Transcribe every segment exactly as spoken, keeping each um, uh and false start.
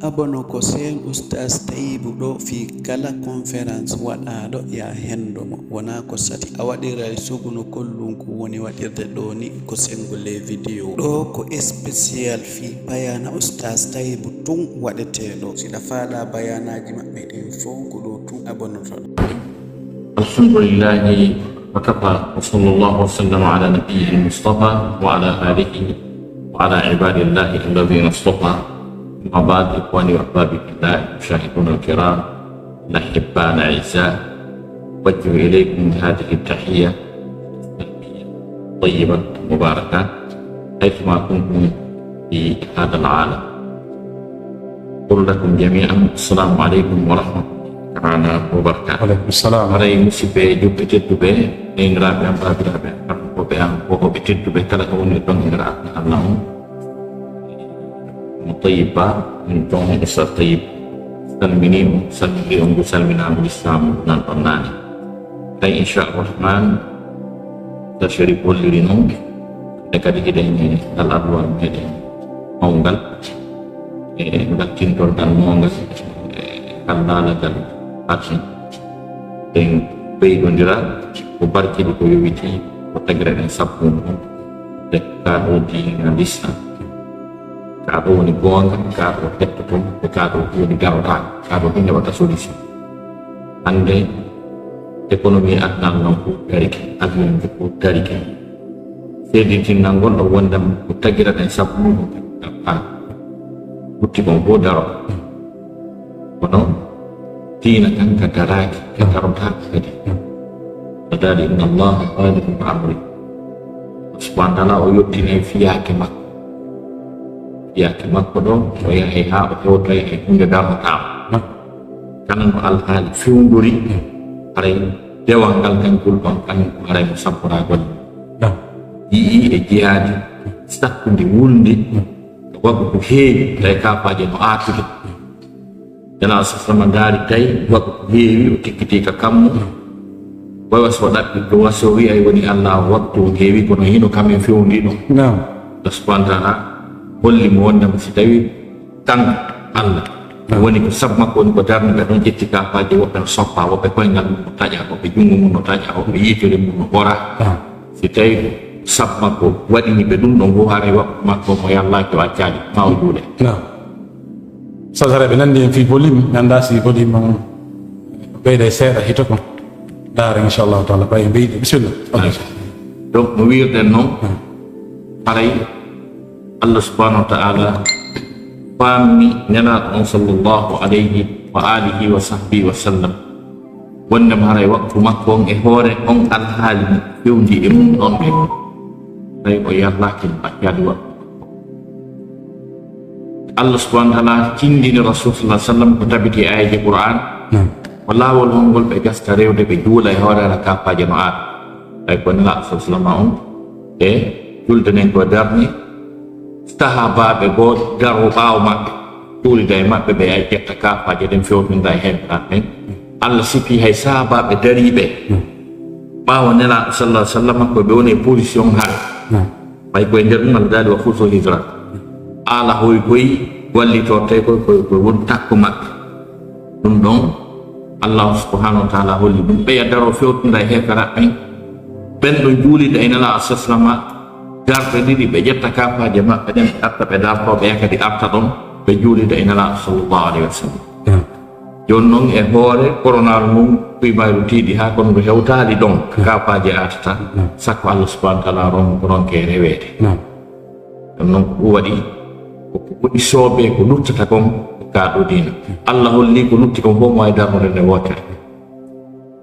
Abono ko seen Oustaz Tayibu ɗo fii kala conférence waɗaaɗo, yaa hendo mo. Wonaa ko sati a waɗiray sugu no kollunku woni waɗirde ɗoo ni, ko senngo les vidéos. Ɗoo ko spécial fii bayaana Oustaz Tayibu tun waɗetee ɗoo. Si ɗa faalaa bayaanaaji maɓɓe ɗin fow, ko ɗoo tun abonotoɗaa. الحمد لله وكفى، وصلى الله وسلم على نبيه المصطفى وعلى آله وعلى عباد الله الذين اصطفى. أما بعد، إخواني وأحبابي في الله، المشاهدون الكرام، الأحباء الأعزاء، أوجه إليكم هذه التحية الطيبة المباركة حيثما كنتم في هذا العالم. أقول لكم جميعا السلام عليكم ورحمة الله تعالى وبركاته. Aleykum salaam. Haray, musidɓe juɓɓe tedduɓe, neeniraaɓe am, baabiraaɓe am, arɗuɓe am, woɓɓe tedduɓe, kala ko woni ɗon e ra'at Allah on. Mo Tayyib Ba, min ɗon e Oustaz Tayyib. Salmini on, salmini on, ngu salminaangu Islaamu nan ɗon naane. Tawi, inchallahu rahman, Oustaz Sherif holliri non, e kadi hiɗen e ngal alluwal meɗen mawngal, e ngal tintol ngal mawngal, e ngal laalagal arsin. Ɗen ɓeydondira ko barkiɗi ko yowiti ko tagiraɗen sabbundu on, de kaa ɗo diina Lislaam. Kaa ɗo woni goonga, kaa ɗo hettoto, e kaa ɗo woni darotaako, kaa ɗo ɗum heɓata solution. Hannde, économie aduna ngal fof darike, avion ji fof darike. Seedintinal ngol ɗo wondam ko tagiraɗen sabbundu on kadi ɗaɓɓaaka. Lutti kon fof daro. Kono diina kan ka daraaki, ka darotaako kadi. Ko daali, inna Allaha baaligu amri. Subhanahu wa taala o yottinay fiyaake makko. Fiyaake makko ɗo, o yahay haa o hewtoya e huunde darnotaako. Kala no alhaali fewndori, haray dewal ngal kankol ɗon, kan haray mo sabboraa golle. Yi'i e jihaadi sakkundi wulndi, waɗu ko heewi, tawi kaafaaje no aatude. Nelaaɗo sallama ndaari tawi waɗu ko heewi, o tikkiti ka kammu. Way wasi o ɗaɓɓi ɗo wasi o wi'ay woni Allah waktu o heewi, kono hino kamen fewndi ɗon. Naam. Allah subhanahu wa taala holli mo wondema si tawi kanko Allah woni ko sabu makko woni ko darni ɓe ɗon ƴetti kaafaaje, woɓɓe no soppa, woɓɓe koyngal mum no taƴa, woɓɓe junngo mum no taƴa, woɓɓe yitere mum no ɓora. Naam. Si tawi ko sabu makko waɗini ɓe ɗum ɗon fof, haray waktu makko mo yallaaki o accaali ma o juule. Naam. Sasare ɓe nanndi en fii volume, mi anndaa si volume on ɓeyday seeɗa hito ko ndaara inchallahu taala ɓay en ɓeydi bisimilla. Donc no wiirɗen noon, haray Allah subhanahu wa taala faamni nelaaɗo on sallallahu alayhi wa alihi wa sahbihi wa sallam wondema haray waktu makko on e hoore on alhaali mo fewndi e mum ɗon ɓe tawi o yarlaaki no accaali waktu. Allah subhanahu wa taala tindini Rasul sallallahu alaihi wasallam ko tabiti e aayeeje Qur'an. Ko laawol hongol ɓe gasta rewde ɓe juula e hoore ala kaafaaje no aata. Tawi ko Nelaaɗo sallallahu alaihi wasallam on e julde nden ko darni sahaabaaɓe goo daro ɓaawo maɓɓe. Juulida e maɓɓe ɓe ay ƴetta kaafaaje ɗen fewtinda e heeferaaɓe ɓen. Allah sifi hay sahaabaaɓe dariiɓe ɓaawo Nelaaɗo sallallahu alaihi wasallam ko ɓe woni e position hare. Ɓay koye nder ɗum Allah daali wa khuzu hizrakum. Ala hoy koy wallitorte koy koy koy won takko maɓɓe. Ɗum ɗon Allah subhanahu wa taala holli ɗum ɓeya daro fewtinda e heeferaaɓe ɓen. Ɓen ɗo juulida e Nelaaɗo sallallahu alaihi wasallam darɗe ɗiɗi ɓe ƴetta kaafaaje maɓɓe ɗen ɓe arta ɓe darto ɓeya kadi arta ɗon ɓe juulida e Nelaaɗo sallallahu alaihi wasallam. Jooni noon e hoore koronaaru ngun, fii mayru tiiɗi haa kono ndu hewtaali ɗon, kaafaaje aatata, sakko Allah subhanahu wa taala ron-, ronke reweede. Ɗum noon ko ɗum waɗi, ko ko woni soobee ko luttata kon, ko kaa ɗo diina. Allah holli ko lutti kon fof mo ay darnude nde wootere.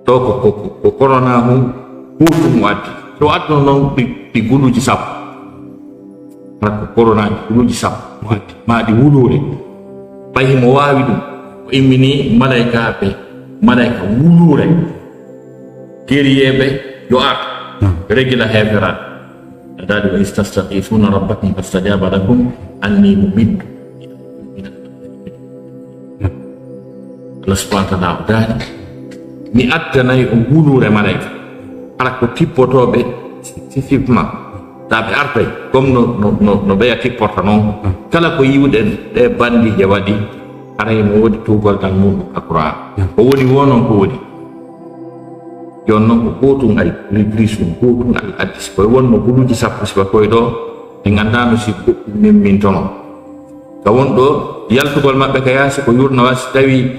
Ɗo ko, ko, ko, ko korona hun huutu mo addi. So adduno noon ɗi, ɗi guluuji sappo. Hara ko korona ɗi guluuji sappo mo addi. Maa ɗi wuluure. Ɓay himo waawi ɗum. O immini malaykaaɓe, malayka wuluure. Geriyeeɓe yo ar. Regila heeferaaɓe. A daali, wa iz tastaghithuna rabbakum fastajaba lakum anni mumiddukum. Allah subhanahu wa ta'ala o daali, mi addanay on wuluure malayka. Hara ko tippotooɓe sisifma. Taa ɓe artay, comme no, no, no, no ɓeya tipporta noon. Kala ko yiwɗen ɗe bandiije waɗi, Haray no woodi tuugorgal muuɗum ka Qur'aan. Ko woni woo non ko woni. Jooni non ko gootum ari, plus, plus ɗum gootum ari addi. Si ko wonno buluuji sappo sifa koye ɗoo, en anndaano si goɗɗum memmintono. Ka won ɗoo, yaltugol maɓɓe ka yaasi ko yurna wa si tawi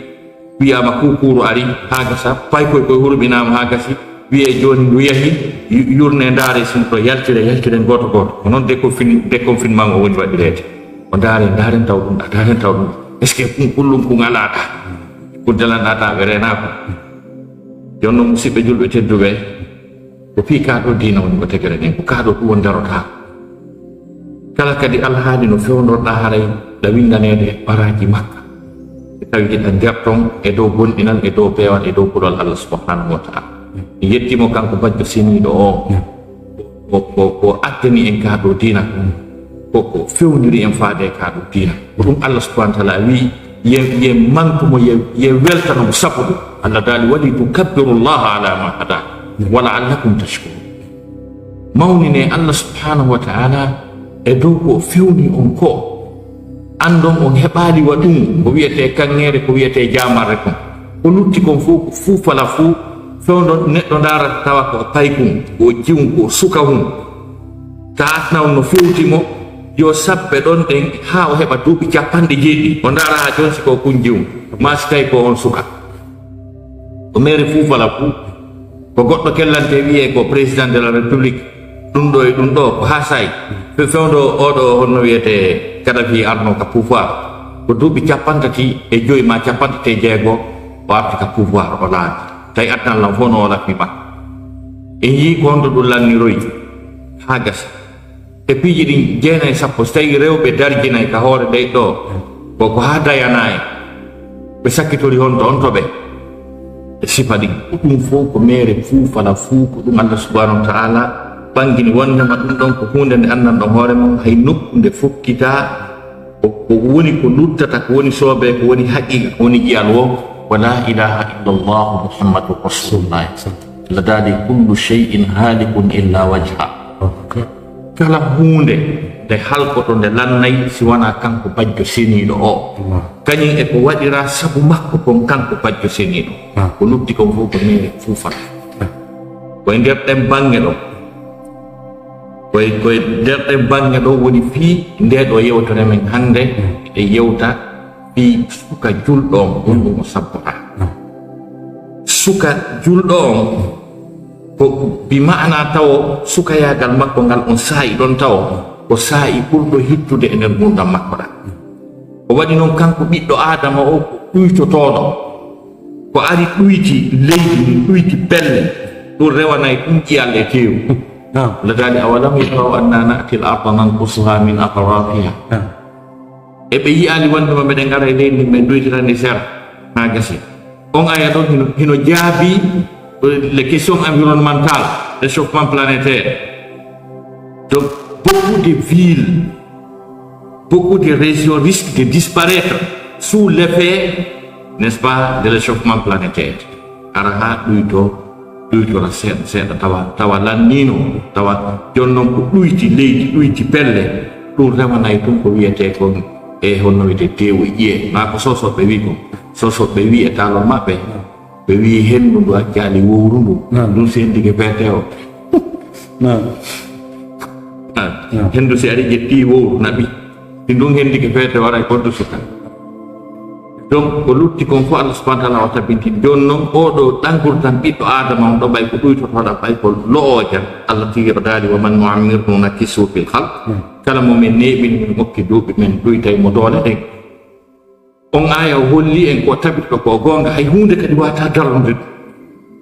wiyaama kuukuuru ari haa gasa, paykoy koy hurɓinaama haa gasi, wiyee jooni ndu yahi, yu-, yurne ndaare sinno yaltire, yaltiren gooto gooto. Ko noon déconfin-, déconfinement o woni waɗireede. O ndaare, ndaaren taw ɗum ɗa, ndaaren taw ɗum. Est-ce que kun kullum kun alaa ɗa? Kun dalanɗaa ɗa ɓe reenaako. Jooni non musiɓɓe julɓe tedduɓe, ko fii kaa ɗoo diina woni ko tegere nden, ko kaa ɗoo ɗum woni darotaa. Kala kadi alhaali no fewndorɗaa haray ɗa winndaneede baraaji makka. E tawi hiɗa nder ton e dow gomɗinal, e dow peewal, e dow kulol Allah subhanahu wa ta'ala. Mi yetti mo kanko bajjo seniiɗo o. Ko, ko, ko addani en kaa ɗoo diina. Ko, ko fewndiri en faade e kaa ɗoo diina. Ko ɗum Allah subhanahu wa ta'ala wi'i, ye, ye mantu mo, ye, ye weltano mo sabu ɗum. Allah daali, "Wali tukabbiru Allaha ala ma hadakum, wa la'allakum tashkurun." Mawnine Allah subhanahu wa ta'ala e dow ko o fewni on ko. Anndon on heɓaali wa ɗum, ko wiyetee kaŋŋeere, ko wiyetee jaamarre kon. Ko lutti kon fof ko fuu fala fuu, fewndo neɗɗo ndaarata tawa ko o paykun, ko o jiwun, ko o sukahun. Ta adna on no fewti mo, yo sabbe ɗon ɗen haa o heɓa duuɓi capanɗe jeeɗiɗi. O ndaara haa jooni si ko kun jiwun, maa si tawi ko on suka. Ko meere fuu fala fuu, ko goɗɗo kellante wiyee ko président de la République, ɗum ɗo e ɗum ɗo, ko haa saa'i. Fe-, fewndo oɗo honno wiyetee Kadhafi arno ka pouvoir, ko duuɓi cappanɗe tati e joy maa cappanɗe tati e jeego o arti ka pouvoir o laami. Tawi adnan lan fof no o lafi ma. En yii ko honto ɗum lanniroyi haa gasi. E piiji ɗin jeenay sappo, so tawi rewɓe darjinay ka hoore leydi ɗo, ko, ko haa dayanaa en. Ɓe sakkitori honto, honto ɓe? E sifa ɗin. Ko ɗum fof ko meere fuu fala fuu, ko ɗum Allah subhanahu wa ta'ala ɓangini wondema ɗum ɗon ko huunde nde anndanɗon hoore mon, hay nokku nde fokkitaa, ko, ko woni ko luttata, ko woni soobee, ko woni haqiiqa, ko woni gi'al wo, ko la ilaha illallah Muhammadur Rasulullah. Allah daali, "Kullu shay'in halikun illa wajha." Kala huunde nde halkoto, nde lannay, si wanaa kanko bajjo seniiɗo o. Kañum e ko waɗiraa sabu makko kon, kanko bajjo seniiɗo. Ko lutti kon fof ko meere fuu fala. Ko e nder ɗen baŋŋe ɗo. Ko e, ko e nder ɗen baŋŋe ɗo woni fii ndee ɗoo yewtere men hannde. E yewta fii suka julɗo on, honɗum o sabboraa. Suka julɗo on, ko bi ma'ana tawo sukayaagal makko ngal on saa'i ɗon tawo, ko saa'i ɓurɗo hittude e nder ngurndan makko ɗan. O waɗi non kanko ɓiɗɗo Aadama o ko ɗuytotooɗo. Ko ari ɗuyti leydi, ɗuyti pelle, ɗum rewanay ɗum ƴiyal e teewu. Naam. Allah daali, "Awalam yaraw anna na'ti al-arda nanqusuha min atrafiha." Naam. E ɓe yi'aali wonde ma meɗen ngara e leydi ndin, men ɗuytira ndi sera, haa gasi. On aya ɗon hino, hino jaabi, euh, les questions environnementales, réchauffement planétaire. Donc, beaucoup de villes, beaucoup de régions risquent de disparaître sous l'effet, n'est-ce pas, de réchauffement planétaire. Ara haa ɗuyto, ɗuytora seeɗa seeɗa, tawa, tawa lanniino, tawa jooni non ko ɗuyti leydi, ɗuyti pelle, ɗum rewanay tun ko wiyetee kon e honno wiyetee teewu e ƴiye. Maa ko sosoɓe wi kon. Sosoɓe wi e taalol maɓɓe, ɓe wi henndu ndu accaali wowru ndu. Naam. Ɗum si hendike feete o. Naam. Ah, naam. Henndu si ari ƴetti wowru naɓi. Si ndun hendike feete waray kontu suka. Donc, ko lutti kon fof Allah subhanahu wa ta'ala o tabinti. Jooni non, oo ɗoo ɗaŋgol tan ɓiɗɗo Aadama on ɗo ɓay ko ɗuytotooɗo, ɓay ko lo'oojan. Allah tigi o daali, "Wa man nu'ammirhu nunakkishu fil khalq." Hmm. Kala mo men neeɓini, men okki duuɓi, men ɗuytay mo doole ɗen. On aya o holli en ko tabitɗo ko goonga, hay huunde kadi waawataa darnude ɗum.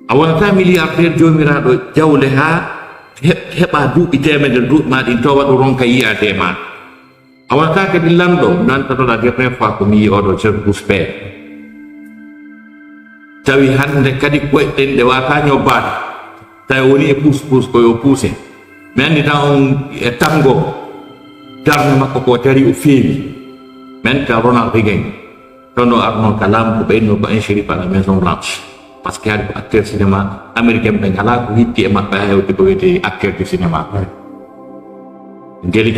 A wonataa milliardaire joomiraaɗo jawle haa he-, heɓa duuɓi teemedere duuɓi maa ɗin tawa ɗum ronka yiyaade e maa. A wonata kadi lanɗo, mi wonta ɗo la dernière fois ko mi yii oɗo George Bush père. Tawi hannde kadi koyɗe ɗen ɗe wata ñobbaade. Tawi woni e puus puus ko yo puuse. Mi anndi tan on e tango darnde makko ko dari o feewi. Mi anndi tan Ronald Reagan. Kono arno ka laamu ko ɓeyno ko un shérif à la Maison Blanche. Parce que hari ko acteur cinéma américain ɓe ngalaa ko hitti e maɓɓe haa hewti ko wiyetee acteur de cinéma. Ngeli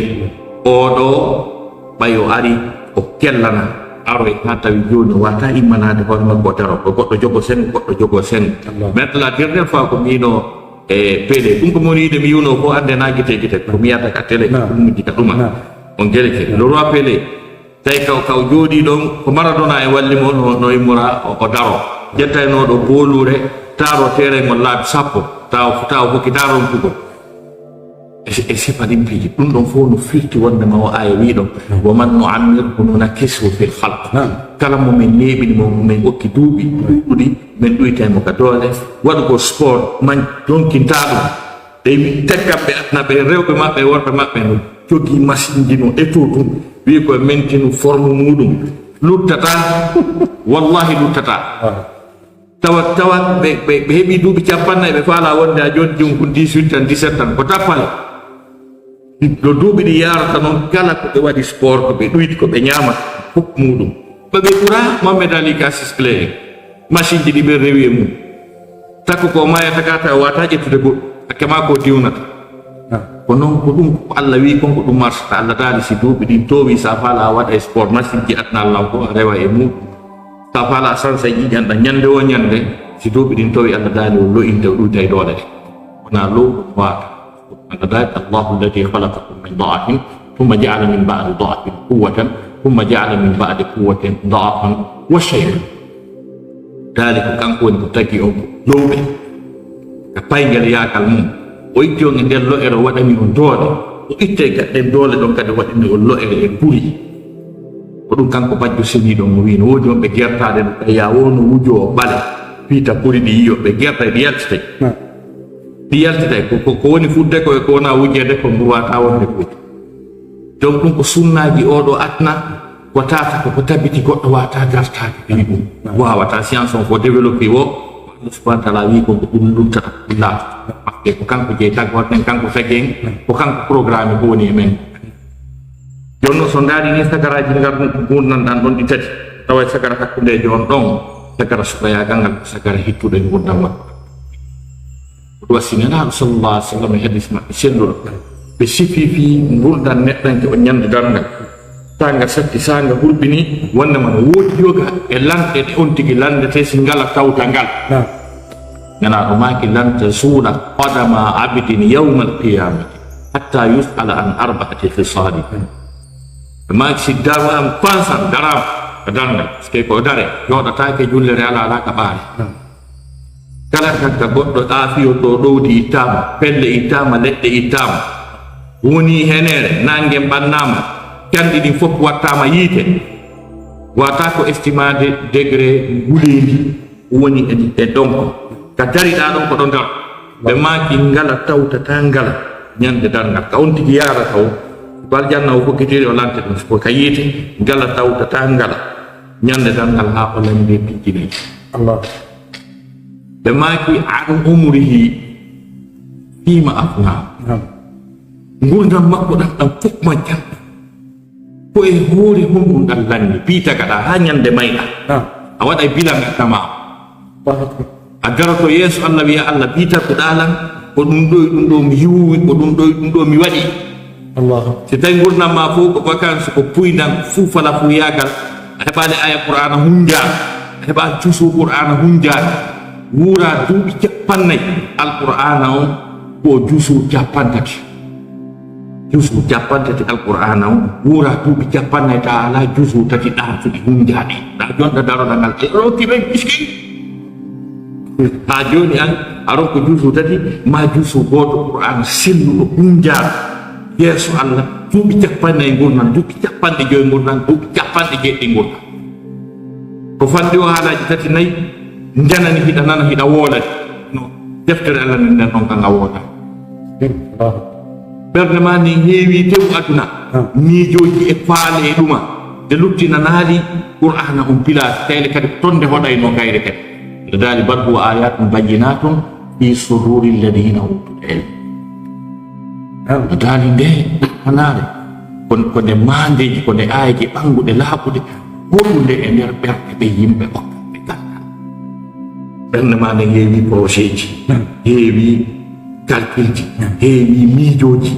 oɗo ɓay o ari o kellana aroy haa tawi jooni o waawata immanaade hoore makko o daro. Ko goɗɗo jogo senngo, goɗɗo jogo senngo. Allah. Mais la dernière fois ko mbiyno e Pelé. Ɗum ko moni wiide mi yiwno ko annde na gite gite. Ko mi yiyata ka télé, ko ɗum mujji ka ɗuma. On gelike. Le roi Pelé. Tawi kaw, kaw jooɗii ɗon, ko Maradona e walli mo, no, no immora, o, o daro. Ƴettaynooɗo booluure, taaro terrain ngol laabi sappo, taw, taw hokki daarontugol. E, e sifa ɗin piiji, ɗum ɗon fof no firti wonde ma o aaya wii ɗon, "Wa man nu'ammirhu nunakkishu fil khalq." Naam. Kala mo min neeɓini mo, min okki duuɓi ɗuuɗuɗi, min ɗuytay mo ka doole, waɗugol sport, man jonkintaa ɗum. Ɓe wi-, tekkat ɓe aduna ɓe, rewɓe maɓɓe, worɓe maɓɓe no jogii masinji no etoo ɗum. Wii ko e mentinu forme muɗum. Luttataa. Wallahi luttataa. Ah. Tawa, tawa ɓe, ɓe, ɓe heɓii duuɓi cappannayi, ɓe faalaa wonde a jooni jom kun dix-huit tan, dix-sept tan. Ko tappale. No duuɓi ɗi yaarata noon, kala ko ɓe waɗi sport, ko ɓe ɗuyti, ko ɓe ñaamata, fof muɗum. Ɓe ɓe ɓura Mohamed Ali Cassius Clay en. Masinji ɗi ɓe rewi e mum. Takko ko maayata ka tawa wata ƴettude goɗɗo. Hakke maa ko diwnata. Ah. Ko noon ko ɗum ko Allah wii kon ko ɗum marsata. Allah daali si duuɓi ɗin toowi sa faala a waɗa e sport masinji aduna Allah ko a rewa e muɗum. Sa faala a sansa e ƴiiƴan ɗan ñande o ñande si duuɓi ɗin toowi Allah daali o lo'inte o ɗuyta e doole ɗe. Wona low ɗum waata. Allah daali, "Allahu alladi khalaqakum min da'fin thumma ja'ala min ba'di da'fin quwwatan thumma ja'ala min ba'di quwwatin da'fan wa shayba." Daali ko kanko woni ko tagi on ko lowɓe ka paygel yaakal mum. O itti on e nder lo'ere o waɗani on doole. O itti e gaɗɗen doole ɗon kadi o waɗani on lo'ere e buri. Ko ɗum kanko bajjo seniiɗo mo wii no woodi on ɓe gertaaɗe no ɓe yaa wo no wujoo ɓale. Piita buri ɗi yiyo ɓe gerta ɗi yaltitay. Ɗi yaltitay ko, ko, ko woni fudde ko e ko wona wujeede ko ngu waata wonde ko. Donc ɗum ko sunnaaji oɗo aduna, ko tata ko, ko tabiti goɗɗo waata dartaade ɗum. Waawata science on ko développé o, Allah subhanahu wa ta'ala wi ko ko ɗum luttata, ɗum laata. Parce que ko kanko jeyi tagorde en, kanko tagi en, ko kanko programme ko woni e men. Jooni noon so ndaari ni sagaraaji ngar ngurndan ɗan ɗon ɗi tati, tawa e sagara hakkundeejo on ɗon, sagara suɓayaagal ngal, sagara hittuɗo e ngurndan makko. Ko ɗum waɗi Nelaaɗo sallallahu alaihi wasallam e hadis maɓɓe selluɗo. Ɓe sifi fii ngurndan neɗɗanke o ñande darngal. Taa nga satti, saa nga hulɓini, wonde man woodi yoga e lanɗe ɗe on tigi lanndete si ngala tawta ngal. Naam. Nelaaɗo maaki, "Lan tazula qadama abdin yawmal qiyamati hatta yus'ala an arba'ati khisali." Ɓe maaki, si daro am fansan, daraama ka darngal, parce que ko dare, jooɗataake jullere alaa, alaa ka ɓaare. Naam. Kala tagga goɗɗo ɗaafiyo to ɗowdi ittaama, pelle ittaama, leɗɗe ittaama, woni heneere, naange ɓannaama, canɗi ɗin fof wattaama yiite, wata ko estimaade degré nguleendi woni e, e ɗon ko. Ka dariɗaa ɗon ko ɗon daro. Ɓe maaki ngala tawtata ngala ñande darngal. Ka on tigi yaarata o, ko aljanna o fokkitiri o lante ɗum, ko ka yiite, ngala tawtata ngala ñande darngal haa o lande piiji nayi. Allah. Ɓe maaki, "An umrihi fima afna." Naam. Ngurndan makko ɗan, ɗan fof majjan. Ko e hoore honɗun ɗan lanni? Piitagaɗa haa ñande mayɗa. Naam. A waɗa e bilan a tama. Allahu akbar. A daroto yeeso Allah, wiya, "Allah, piitakuɗa lan, ko ɗum ɗo e ɗum ɗo mi hiwuwi, ko ɗum ɗo e ɗum ɗo mi waɗi." Allah. Si tawi ngurndan ma fof ko vacances, ko puyndan, fuu fala fuu yaagal, a heɓaali aya Qur'aana hunjaa, a heɓaali jusu Qur'aana hunjaa, wuura duuɓi cappannayi, Alqur'aana on ko jusu cappanɗe tati. Jusu cappanɗe tati Alqur'aana on, wuura duuɓi cappannayi, ta ala jusu tati ɗaatuɗi hunjaaɗi. Ɗa jonɗa daroɗa ngal, e rokki ɓen miskin. Haa jooni an, a ronko juusu tati, ma juusu gooto Qur'aana selluɗo, hunjaaɗo. Yeeso Allah, duuɓi cappanɗe nayi ngurndan, duuɓi cappanɗe joyi ngurndan, duuɓi cappanɗe jeeɗiɗi ngurndan. Ko fanɗi o haalaaji tati nayi, njanani hiɗa nana, hiɗa woolani. No deftere Allah nden, nden ɗon kan a woolani. Ɓernde ma nden heewi tewu aduna, miijooji e faale e ɗuma. Nde luttinanaali Qur'aana on pilaaki, kayre kadi ko ton nde hoɗaynoo kayre kadi. Nde daali, "Bal huwa ayatun bayyinatun fi suduri alladhina utul ilm." Nde daali nde hanaare, ko, ko nde maandeeji, ko nde aayeeje ɓannguɗe, laaɓuɗe, hoɗunde e nder ɓerɗe ɓe yimɓe okkaɓe ganndal. Ɓernde ma nden heewi projetji, heewi calculji, heewi miijooji,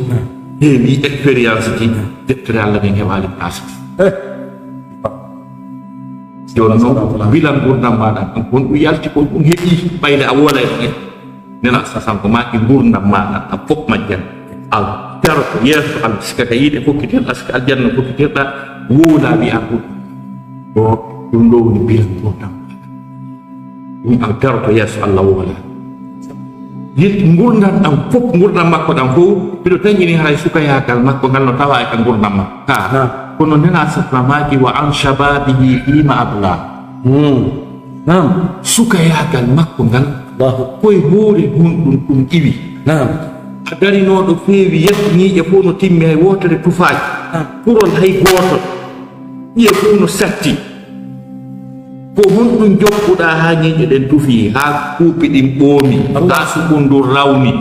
heewi expérienceji, deftere Allah nden heɓaali place. Eh. Jooni noon, mbila nguurndam maaɗa, ɗum kon ɗum yalti, ko ɗum heɓi, ɓayde a woolay ɗum en. Nena sasam ko maaki nguurndam maaɗa, a fof majjan. A daroto yeeso Allah, sika ka yiɗe kokkitirɗa, sika aljanna kokkitirɗa, wowla wiya ɗum. Ɗo, ɗum ɗo woni mbila nguurndam. Ɗum a daroto yeeso Allah wowla. Yilti nguurndam ɗam fof, nguurndam makko ɗam fof, mbiɗo tañini haray sukayaagal makko ngal no tawa e ka nguurndam makko. Ka. Naam. Kono nena sasam maaki wa an shababihi fima abla. Hmm. Naam. Sukayaagal makko ngal, Allahu. Koye hoore honɗum ɗum iwi? Naam. A darinooɗo feewi yetto ñiiƴe fof no timmi, hay wootere tufaaki. Naam. Purol hay gooto. Ƴiye fof no satti. Ko honɗum jokkuɗaa haa ñiiƴe ɗen tufi, haa kuupi ɗin ɓoomi, Allah. Haa sukundun rawni?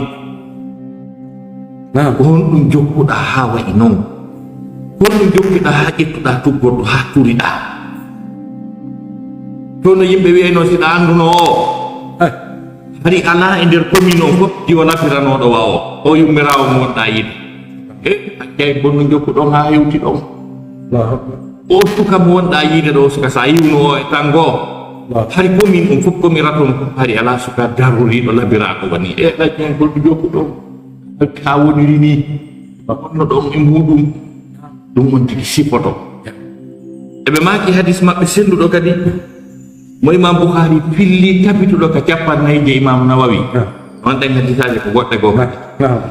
Naam. Ko honɗum jokkuɗaa haa wayi noon? Honɗum jokkuɗaa haa ƴettuɗaa tuggorɗo haa turiɗaa? Toon no yimɓe wi'ayno si ɗa annduno o. Eh. Hari alaa e nder commune on fof jiwo labiranooɗo wa o. O yummiraawo mo wonɗaa yiide. E, accay bonno jokkuɗon haa hewti ɗon. Allahu Akbar. O suka mo wonɗaa yiide ɗo, suka sa yiwno o e tango. Allahu Akbar. Hari commune on fof commune raton fof, hari alaa suka daroriiɗo labiraaɗo wani. E, ɗaccen holɗo jokkuɗon. Ka woniri ni. Honno ɗon e muɗum. Ɗum on tigi sifoto. Eɓe maaki hadis maɓɓe selluɗo kadi. Mo Imam Bukhari filli tabituɗo ka cappannayi je Imam Nawawi. Naam. On ɗen hadisaaji ko goɗɗe goo kadi. Naam.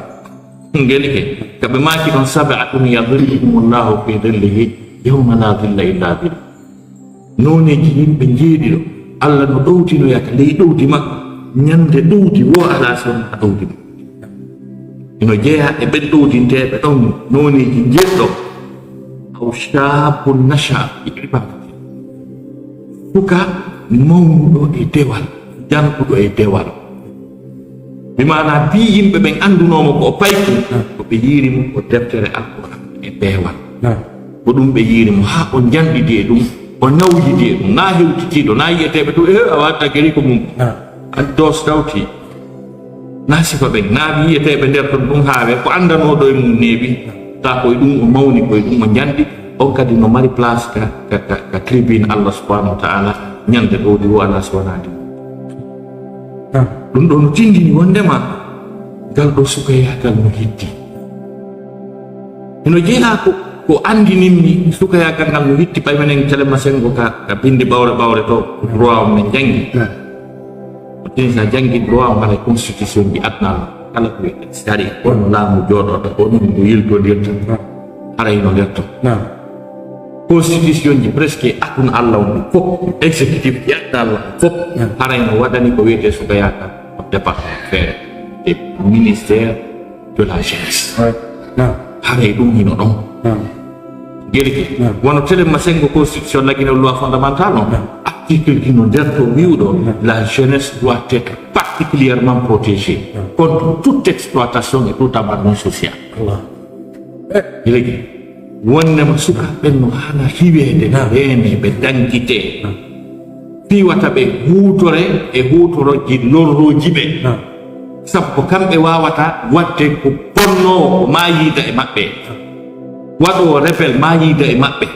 Ngeli ke. Ka ɓe maaki ɗon, "Sab'atun yadhilluhumullahu fi dhillihi yawma la dhilla illa dhilluh." Nooneeji yimɓe njeeɗiɗo, Allah no ɗowtinoya ka ley ɗowdi makko. Ñande ɗowdi wo alaa si wonaa ɗowdi makko. Ino jeyaa e ɓen ɗowdinteeɓe ɗon nooneeji njeeɗiɗo. Aw shaabun nasha'a fi ibadatillah. Suka mawnuɗo e dewal, janɗuɗo e dewal. Bi maanaa, bii yimɓe ɓen anndunoo mo ko o paykun, ko ɓe yiiri mo ko deftere Alquran e peewal. Naam. Ko ɗum ɓe yiiri mo, haa o njanɗidi e ɗum, o nawyidi e ɗum. Naa hewtitiiɗo, naa yi'eteeɓe to, "Eh, a watta geri ko mum." Naam. An dos tawti. Naa sifa ɓen, naa yi'eteeɓe nder ton ɗum haawe, ko anndanooɗo e mum neeɓi. Taa ko e ɗum o mawni, ko e ɗum o njanɗi. On kadi no mari place ka, ka, ka, ka tribune Allah subhanahu wa ta'ala, ñande ɗowdi wo alaa si wonaa ndi. Naam. Ɗum ɗo no tindini wondema ngal ɗo sukayaagal no hitti. Hino jeyaa ko, ko anndinimmi sukayaagal ngal no hitti, ɓay menen Telema Senngo ka, ka binndi ɓawre ɓawre to, droit on men janngi. Naam. Ko tini sa janngi droit on, haray constitution ji aduna on, kala ko wiyetee sariya, kono laamu jooɗoto, ko ɗum ngu yiltondirta. Naam. Haray no nder ton. Naam. Constitution ji presque aduna Allah on fof, exécutif ji aduna Allah on fof, Naam. Haray no waɗani ko wiyetee sukayaagal on département feere, e ministère de la jeunesse. Ouais. Naam. Haray ɗum hino ɗon. Naam. Gelike. Naam. Wano Telema Senngo constitution lagino loi fondamentale on. Naam. Article hino nder to wi'uɗo, Naam. La jeunesse doit être particulièrement protégée Naam. contre toute exploitation et tout abandon social. Allah. Gelike. Wonnema sukaaɓe ɓen no haana hiweede, Naam. Reene, ɓe dankitee. Naam. Fii wata ɓe huutore e huutorooji lorrooji ɓe. Naam. Sabu ko kamɓe waawata waɗde ko bonnoowo ko maayiida e maɓɓe. Waɗoowo rebel maayiida e maɓɓe.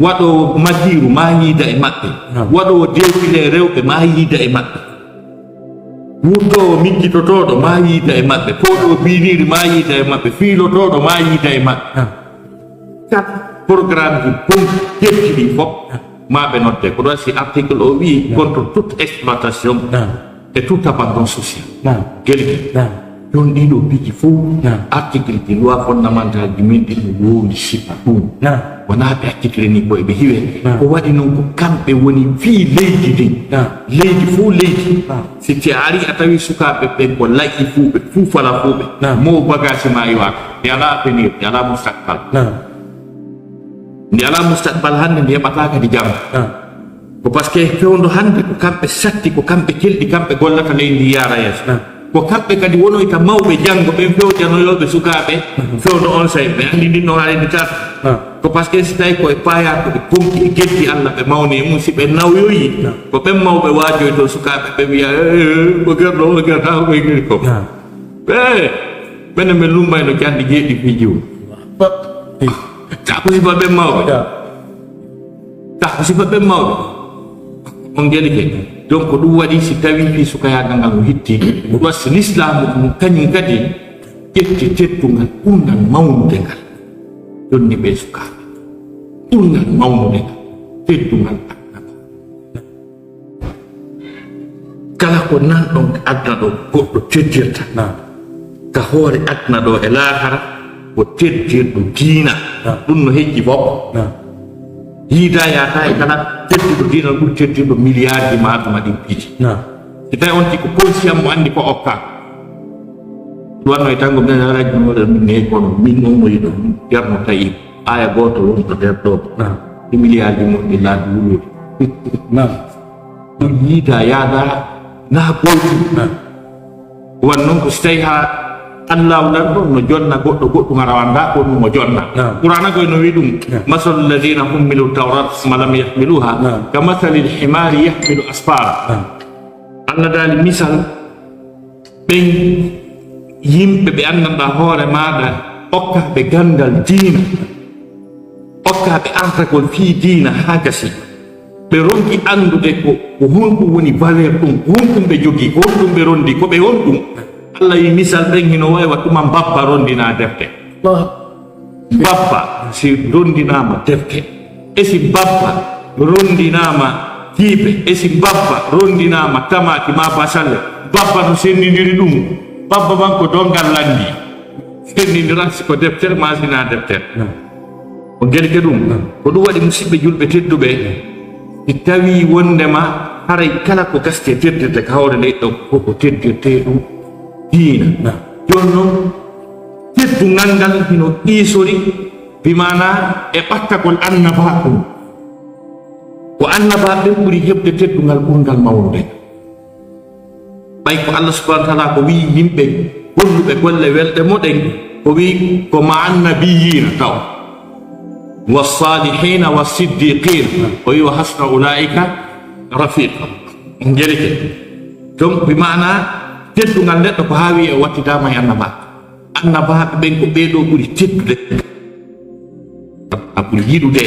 Waɗoowo masiiru maayiida e maɓɓe. Naam. Waɗoowo deewile rewɓe maayiida e maɓɓe. Wuttoowo miccitotooɗo maayiida e maɓɓe. Fooɗoowo biiniiri maayiida e maɓɓe. Fiilotooɗo maayiida e maɓɓe. Naam. Kala programmeji bonɗi keddi ɗi fof, maa ɓe nodde. Ko ɗo si article o wi'i, contre toute exploitation et tout abandon social. Gelike. Jooni ɗiɗo piiji fof, article ji loi fondamentale ji men ɗin no woodi sifa ɗum. Wonaa ɓe article ni ko eɓe hiwe. Ko waɗi noon ko kamɓe woni fii leydi ndin. Leydi fof leydi. Si ti a ari a tawi sukaaɓe ɓen ko laƴƴi fuu ɓe, fuu fala fuu ɓe. Mo bagage ma iwa. Ndi alaa avenir, ndi alaa mustakbal. Ndi alaa mustakbal hannde, ndi heɓataa kadi jam. Ko parce que fewndo hannde ko kamɓe satti, ko kamɓe kelɗi, kamɓe gollata leydi ndi yaara yeeso. Ko kamɓe kadi wonoyta mawɓe janngo ɓen fewjanoyooɓe sukaaɓe fewndo on say. Ɓe anndi ndin no haray ndi tata. Ko parce que si tawi ko e paayaa ko ɓe bonki e geddi Allah ɓe mawni e mum, si ɓe nawyoyi, ko ɓen mawɓe waajoytoo sukaaɓe ɓe wiya, "Eh, eh, eh, ko gerɗo, o gerɗa, ko e geri ko." Eh, ɓen ɓe lumbayno canɗi jeeɗi fii jiwu. Ta ko sifa ɓen mawɓe. Ta ko sifa ɓen mawɓe. On gelike. Donc ko ɗum waɗi, si tawi fii sukayaagal ngal no hitti, ko ɗum si lislaamu ɗum kañum kadi ƴetti teddungal ɓurngal mawnude ngal, jonni ɓe sukaaɓe. Ɓurngal mawnude ngal, teddungal aduna. Kala ko nanɗon aduna ɗo goɗɗo teddirta, naam, ka hoore aduna ɗo e laakara, ko teddirɗo diina. Naam. Ɗum no hejji fof. Naam. Yiida yaata e kala tedduɗo diina ɓuri teddirɗo milliard ji ma aduna ɗin piiji. Naam. Si tawi on tigi ko conscient mo anndi ko okka. Ɗum wanno e tango men alaaji no waɗa min ne kono min on mo yiɗo Ceerno Tayyib. Aya gooto won ko nder ɗo. Naam. Ɗi milliard ji mon ɗi laabi wulude. Naam. Ɗum yiida yaada na gooti. Naam. Wan noon ko si tawi haa Allahu lan ɗon no jonna goɗɗo goɗɗum ara wanda ko ɗum o jonna. Naam. Qur'ana koy no wi ɗum. Naam. Masalu alladhina hummilu tawrata thumma lam yahmiluha. Naam. Ka masalil himari yahmilu asfara. Naam. Allah daali misal ɓen yimɓe ɓe anndanɗa hoore maaɗa, okka ɓe gandal diina, okka ɓe artagol fii diina haa gasi. Ɓe ronki anndude ko, ko honɗum woni valeur ɗum, ko honɗum ɓe jogii, ko honɗum ɓe rondi, ko ɓe honɗum. Allah yi misal ɓen hino wawi wa tuma mbabba rondina defte. Mbabba si rondinaama defte, e si mbabba rondinaama jiibe, e si mbabba rondinaama tamaati ma basalle, mbabba no sendindiri ɗum, mbabba man ko dongal lanndi. Sendindira si ko deftere ma si na deftere. Ko gelke ɗum. Ko ɗum waɗi, musidɓe julɓe tedduɓe, si tawi wondema haray kala ko gaste teddirde ka hoore leyɗe ɗo, ko ko teddirte ɗum diina. Jooni noon, teddungal ngal hino ɗiisori, bi maana e ɓattagol annabaaku. Ko annabaaɓe ɓen ɓuri heɓde teddungal ɓurngal mawnude. Ɓay ko Allah subhanahu wa ta'ala ko wi'i yimɓe golluɓe golle welɗe mo ɗen, ko wi'i ko ma annabiyiina taw, wa salihiina wa siddiqiin, o wi'i wa hasuna ulaa'ika rafiqa. Njelike. Donc, bi maana teddungal neɗɗo ko haa wi'i o wattidaama e annabaaɓe. Annabaaɓe ɓen ko ɓee ɗoo ɓuri teddude, a ɓuri yiɗude.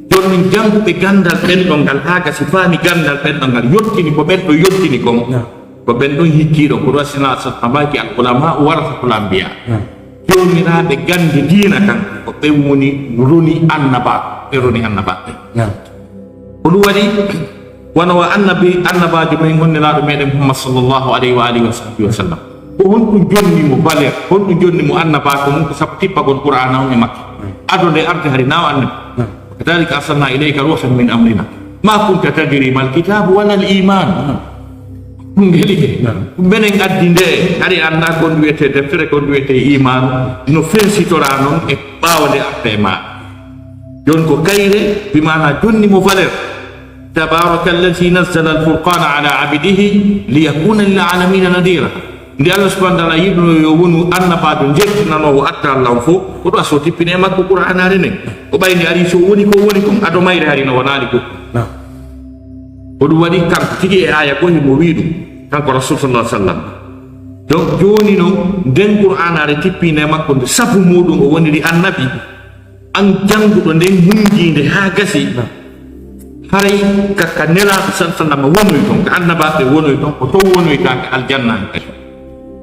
Jooni min jannguɓe ganndal ɓenɗon ngal, haa gasi faami ganndal ɓenɗon ngal, yottini ko ɓen ɗo yottini kon. Ko ɓen ɗon hikkiiɗo, ko ɗo sina sa tabaki al ulama warasatul anbiya. Joomiraaɓe gannde diina kan, ko ɓen woni roni annabaaɓe, ɓe roni annabaaɓe. Ko ɗum waɗi, wano wa annabi, annabaajo men, on Nelaaɗo meɗen Muhammad sallallahu alayhi wa alihi wa sahbihi wa sallam. Ko honɗum jonni mo valeur, honɗum jonni mo annabaaku mum, ko sabu tippagol Qur'aana on e makko. Ado nde arde hari na o annabi. Kadhalika arsalna ilayka ruhan min amrina. Ma kunta tadri mal kitabu wala al iman. Ɗum heli ke. Menen addi nde, hari annda ko ɗum wiyetee deftere, ko ɗum wiyetee iman, no fensitoraa non e ɓaawo nde arde e ma. Jooni ko kayre, bi maana jonni mo valeur. Tabaraka allazi nazzala al-furqana ala abdihi liyakuna lil alamina nadira. Nde Allah subhanahu wa ta'ala yiɗuno yo wonu annabaajo jertinanoowo atta Allah on fof, ko ɗo so tippine e makko Qur'aanaare nden. O ɓay nde ari so woni ko woni kon, ado mayre hari no wonaali ko. Ko ɗum waɗi kanko tigi e aaya goo himo wi'i ɗum, kanko Rasul sallallahu alaihi wasallam. Donc jooni non, nden Qur'aanaare tippine e makko nde sabu muɗum o woniri annabi. An jannguɗo nden hundiinde haa gasi, haray ka, ka Nelaaɗo sal sallama wonoy ton, ka annabaaɓe wonoy ton, ko ton wonoyta ka aljanna.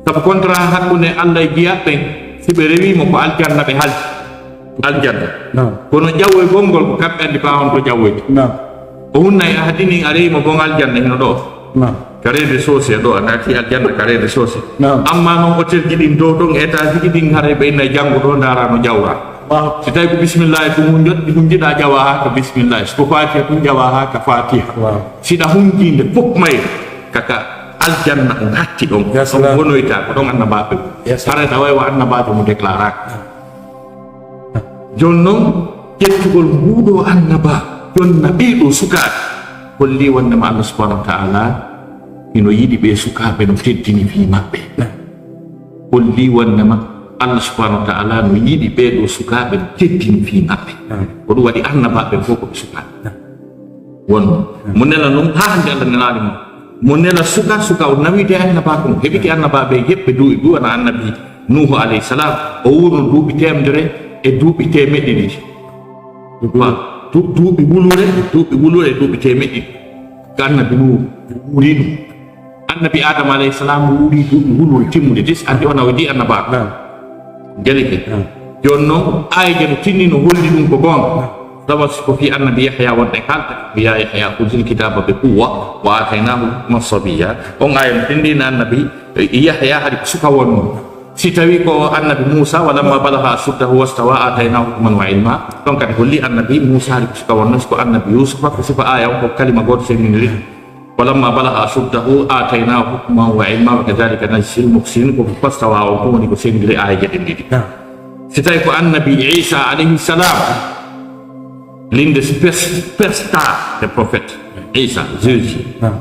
Sabu contrat hakkunde Allah e jiyaaɓe ɓen, si ɓe rewii mo ko aljanna ɓe haldi. Aljanna. Kono ƴawoygol ngol ko kamɓe anndi baa on to ƴawoyta. O hunnay ahadi nin a rewi mo bon aljanna hino ɗo. Ka rez-de-chaussée ɗo, a naati aljanna ka rez-de-chaussée. Amma non hôtel ji ɗin dow ɗon, étage ji ɗin haray ɓe inna janngo ɗo ndaara no ƴawra. Si tawi ko bismillah tun hunjoɗ-, hunjiɗa ƴawa haa ka bismillah. Si ko fatiha tun ƴawa haa ka fatiha. Siɗa hunjinde fof mayre, kaka aljanna on hatti ɗon. On wonoyta ko ɗon annabaaɓe. Haray na way wa annabaajo mo déclaraka. Jooni non, ƴettugol nguuɗo annaba, jonna ɓee ɗoo sukaaɓe, holli wonndema Allah subhanahu wa ta'ala hino yiɗi ɓee sukaaɓe no teddini fii maɓɓe. Holli wonndema Allah subhanahu wa ta'ala no yiɗi ɓee ɗoo sukaaɓe no teddini fii maɓɓe. Ko ɗum waɗi annabaaɓe fof ko ɓe sukaaɓe. Wonno. Mo nela non haa hannde Allah nelaali mo. Mo nela suka, suka o nawide annabaaku mo. Heɓike annabaaɓe yeɓɓe duuɓi, ɗum wona annabi Nuuhu alayhi salam. O wuurno duuɓi teemedere e duuɓi teemeɗɗe ɗiɗi. Wa, du-, duuɓi wulure, duuɓi wulure e duuɓi teemeɗɗe ɗiɗi. Ko annabi Nuuhu wuuri ɗum. Annabi Adama alayhi salam wuuri duuɓi wulwul timmude dis, andi on a waɗi annabaaɓe. Naam. Gelike. Naam. Jooni noon, aaya je no tinni no holli ɗum ko goonga. Naam. Sabu si ko fii annabi Yahya wonɗen haalde, "Ya Yahya, khudhil kitaba bi quwwa wa atainahu hukman sabiyya." On aaya no tinndina annabi Yahya hari ko suka wonno. Si tawi ko annabi Muusa, "Walamma balagha ashuddahu wastawa atainahu hukman wa ilma." Ɗon kadi holli annabi Muusa hari ko suka wonno, si ko annabi Yuusufa, ko sifa aaya on, ko kalima gooto sendindiri. "Walamma balagha ashuddahu atainahu hukman wa ilma wa kadhalika najzil muhsinin." Ko fastawa on ko woni ko sendiri aaya je ɗen ɗiɗi. Naam. Si tawi ko annabi Iisa alayhi salam, l'une des super-, superstars des prophètes, Iisa, Jésus. Naam.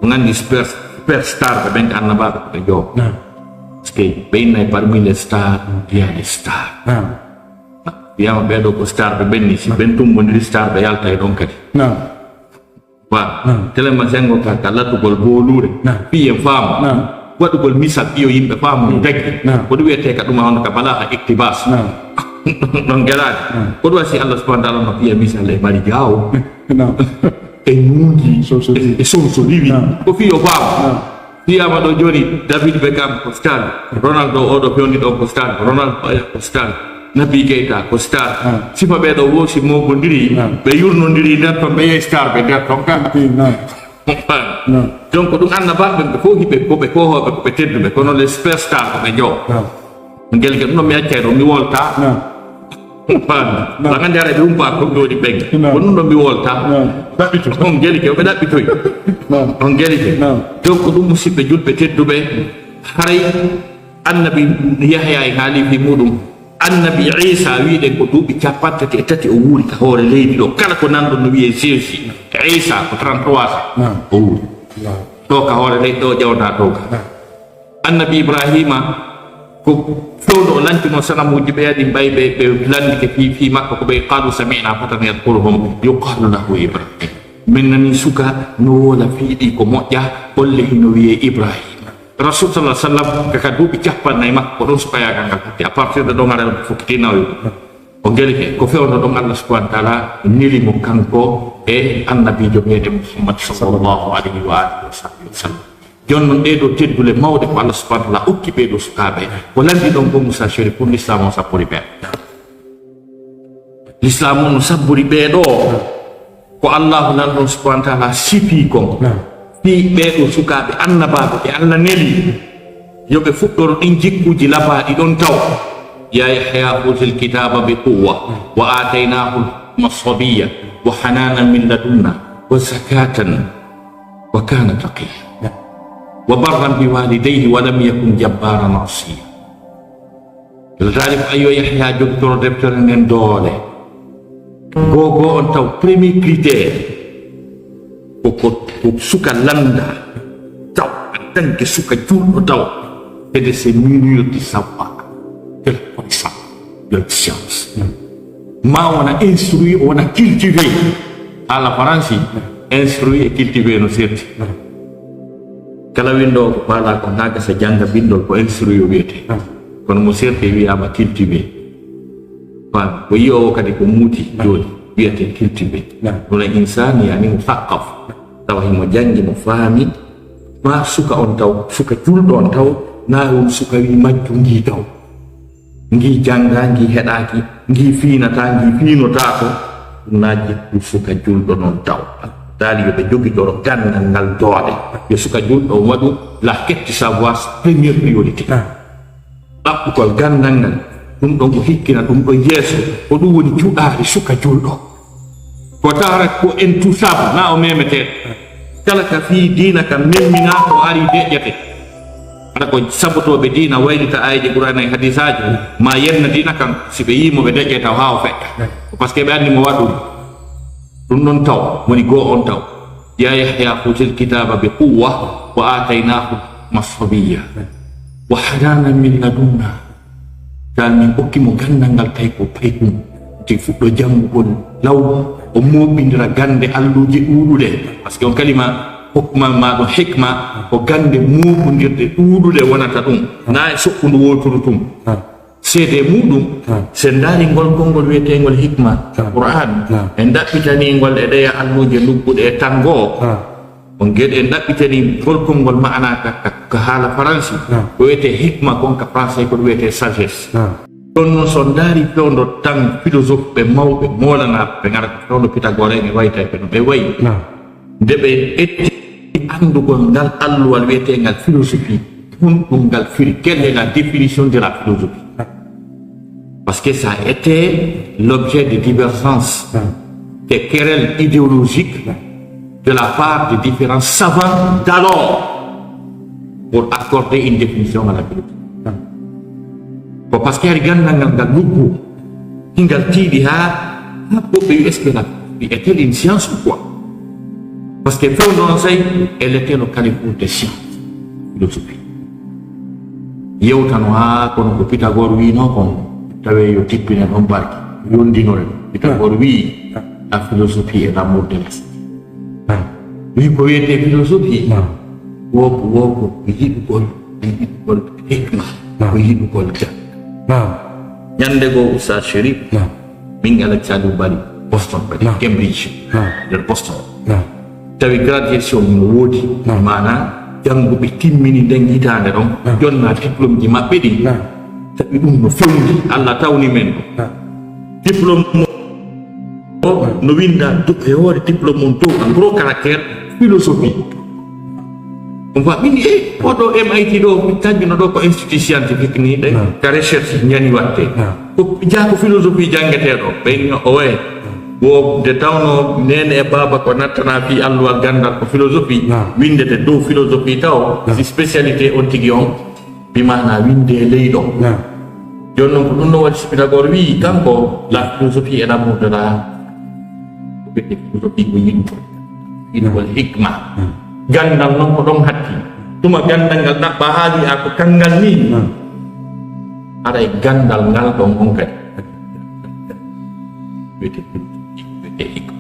On anndi super-, superstar ɓe ɓen ko annabaaɓe ko ɓe jowo. Naam. Parce que ɓe innay parmi les stars, il y a les stars. Naam. Wiyama ɓeɗo ko star ɓe ɓenni, si ɓen tumbondiri star ɓe yalta e ɗon kadi. Naam. Wa, Naam. Tellement Sengo ka, ka lattugol booluure. Naam. Fii en faamu. Naam. Waɗugol misal fii yo yimɓe faamu no daggi. Naam. Ko ɗum wiyetee ka ɗum a hono ka balaaha iktibas. Naam. Ɗon gelaade. Naam. Ko ɗum wasi Allah subhanahu wa ta'ala no fiya misal e mari jaawo. Naam. E ñuuji. Soso riwi. E soso riwi. Naam. Ko fii yo faamu. Naam. Wiyama ɗo jooni, David Beckham ko star, Ronaldo oɗo fewndi ɗo ko star, Ronaldo Aya ko star, Naby Keita ko star. Ah. Sifa ɓe ɗo wo si mogodiri, Ah. ɓe yurnodiri nder ton, ɓe yehi star ɓe nder ton ka. Naam. Naam. Donc ɗum annabaaɓe ɓe fof hiɓe ko ɓe kohoɓe, ko ɓe tedduɓe, kono les superstar ko ɓe jowo. Naam. Ngel ke ɗum ɗo mi accay ɗo, mi wolta. Naam. Faami. Naam. Ɓe nganndiraa ɓe umpaa ko ɗooni ɓen. Naam. Ko ɗum ɗo mi wolta. Naam. Ɗaɓɓito. On gelike, ɓe ɗaɓɓitoy. Naam. On gelike. Naam. Donc ɗum musidɓe julɓe tedduɓe, haray annabi Yahya e haali fii muɗum. Annabi Iisa wiɗen ko duuɓi capanɗe tati e tati o wuuri ka hoore leydi ɗo. Kala ko nanɗon no wiyee Jésus. Iisa ko trente-trois ans. Naam. O wuuri. Naam. Ɗo ka hoore leydi ɗo ƴawata ɗo ka. Naam. Annabi Ibrahima ko fewndo o lantino sanamuuji ɓe, aɗi mbay ɓe, ɓe landike fii, fii makko ko ɓe, "Qalu sami'na fatan yadhkuruhum yuqalu lahu Ibrahim." Min nani suka no woola fii ɗi ko moƴƴa, olle hino wiyee Ibrahima. Rasul sallallahu alaihi wasallam ka, ka duuɓi cappannayi makko ko ɗon sukayaagal ngal hatti. À partir de ɗon ara fokkiti nawi. O gelike ko fewndo ɗon Allah subhanahu wa ta'ala neli mo kanko e annabiijo meɗen Muhammad sallallahu alaihi wa alihi wa sahbihi wa sallam. Jooni noon, ɗee ɗoo teddule mawɗe ko Allah subhanahu wa ta'ala okki ɓee ɗoo sukaaɓe. Ko lanndi ɗon ko Moussa Chérif pour l'islam on sappori ɓe. L'islam on no sabbori ɓee ɗoo. Ko Allahu Lanɗo subhanahu wa ta'ala sifii kon. Naam. Fii ɓee ɗoo sukaaɓe annabaaɓe ɓe Allah neli. Yo ɓe fuɗɗoro ɗin jikkuuji labaaɗi ɗon taw. Ya Yahya khudhil kitaba bi quwwa wa atainahu hukma sabiyya wa hananan min ladunna wa zakatan wa kana taqiyya wa barran bi walidayhi wa lam yakun jabbaran asiya. Lataali ko ayyo Yahya jogitoro deftere nden doole. Gogo on taw premier critère ko, ko, ko suka lannda taw, en tant que suka julɗo taw, c'est de se munir du savoir, de la connaissance, de la science. Ma wona instruit, wona cultivé. Haala faransi, instruit e cultivé no serti. Kala winndoowo ko faalaa kon haa gasa jannga binndol ko instruit o wiyetee. Kono mo serti wiyaama cultivé. Faami, ko yiyoowo kadi ko muuti jooni wiyetee cultivé. Naam. Ɗum en insaani, yani mo saqqaf. Tawa himo janngi, mo faami. Ma suka on taw, suka julɗo on taw, na on suka wi majju ngi taw. Ngi jannga, ngi heɗaaki, ngi fiinata, ngi fiinotaako. Ɗum na jikku suka julɗo non taw. Daali yo ɓe jogitoro ganndal ngal doole. Yo suka julɗo on waɗu la quête du savoir première priorité. Ah. Ɗaɓɓugol ganndal ngal, ɗum ɗon ko hikkina, ɗum ɗon yeeso, ko ɗum woni cuɗaari suka julɗo. Ko tawata ko intouchable, na o memetee. Kala ka fii diina ka memminaa, ko ari deƴƴete. Hara ko sabotooɓe diina waylita aayeeje Qur'aana e hadiisaaji, ma yenna diina kan, si ɓe yii mo ɓe deƴƴe taw haa o feƴƴa. Ko parce que ɓe anndi mo waɗu ɗum. Ɗum ɗon taw, woni goo on taw. Ya Yahya khutil kitaba bi quwwa wa atainahu hukma sabiyya wa hananan min ladunna. Dal min okki mo ganndal ngal tawi ko payɗum. Te fuɗɗo janngugol law, o mooɓindira gannde alluuje ɗuuɗuɗe. Parce que on kalima hukma ma ɗum hikma, ko gannde mooɓindirɗe ɗuuɗuɗe wonata ɗum. Na e soɓɓundu wooturu tun. Seede muɗum, sen ndaari ngol konngol wiyeteengol hikma, Qur'an, en ɗaɓɓitanii ngol e ɗeya alluuje lugguɗe e tanngo. On geɗe en ɗaɓɓitani golkol ngol maana ka, ka, ka haala faransi. Ko wiyetee hikma kon ka français ko wiyetee sagesse. Ɗon noon so on ndaari fewndo tan philosophe ɓe mawɓe moolanaaɓe ɓe ngara ko fewndo Pythagore en e waytayɓe no ɓe wayi. Nde ɓe etti anndugol ngal alluwal wiyeteengal philosophie, honɗum ngal firi, quelle est la définition de la philosophie? Parce que ça a été l'objet de divergences, de querelles idéologiques de la part de différents savants d'alors pour accorder une définition à la philosophie. Ko parce que hari ganndal ngal ngal luggu, hingal tiiɗi haa, haa woɓɓe wi est-ce que la philosophie est-elle une science ou quoi? Parce que fewndo on say, elle était le carrefour des sciences, philosophie. Yewtano haa kono ko Pythagore wiino kon, tawe yo tippinen on barki, yondinoren. Pythagore wii, la philosophie est l'amour de la science. Wi ko wiyetee philosophie, woko, woko ko yiɗugol, ko yiɗugol hikma, ko yiɗugol jam. Ñande goo Oustaz Chérif, min Alhaji Saliou Bari, Boston, Cambridge, nder Boston. Tawi graduation no woodi, maana jannguɓe timmini nden hitaande ɗon, jonna diplôme ji maɓɓe ɗin. Tawi ɗum no fewndi, Allah tawni men ɗum. Diplôme mo o no winda do-, e hoore diplôme on dow en gros caractère philosophie. On voit, min e oɗo M I T ɗo, min kanjum no ɗo ko institut scientifique ni ɗe, ka recherche ñani watte. Ko jaa ko philosophie janngetee ɗo, ɓe inni o waye. Wo nde tawno neene e baaba ko nattana fii alluwal ganndal ko philosophie, windete dow philosophie taw, si spécialité on tigi on, bi maana winde e ley ɗon. Jooni noon ko ɗum no waɗi so Pythagore wii, kanko, la philosophie est l'amour de la, ko ɓe philosophie ko yiɗugol, yiɗugol hikma. Ganndal noon ko ɗon hatti. Tuma ganndal ngal ɗaɓɓa haali a ko kanngal ni. Haray ganndal ngal ɗon on kadi. Wiyete, wiyete hikma.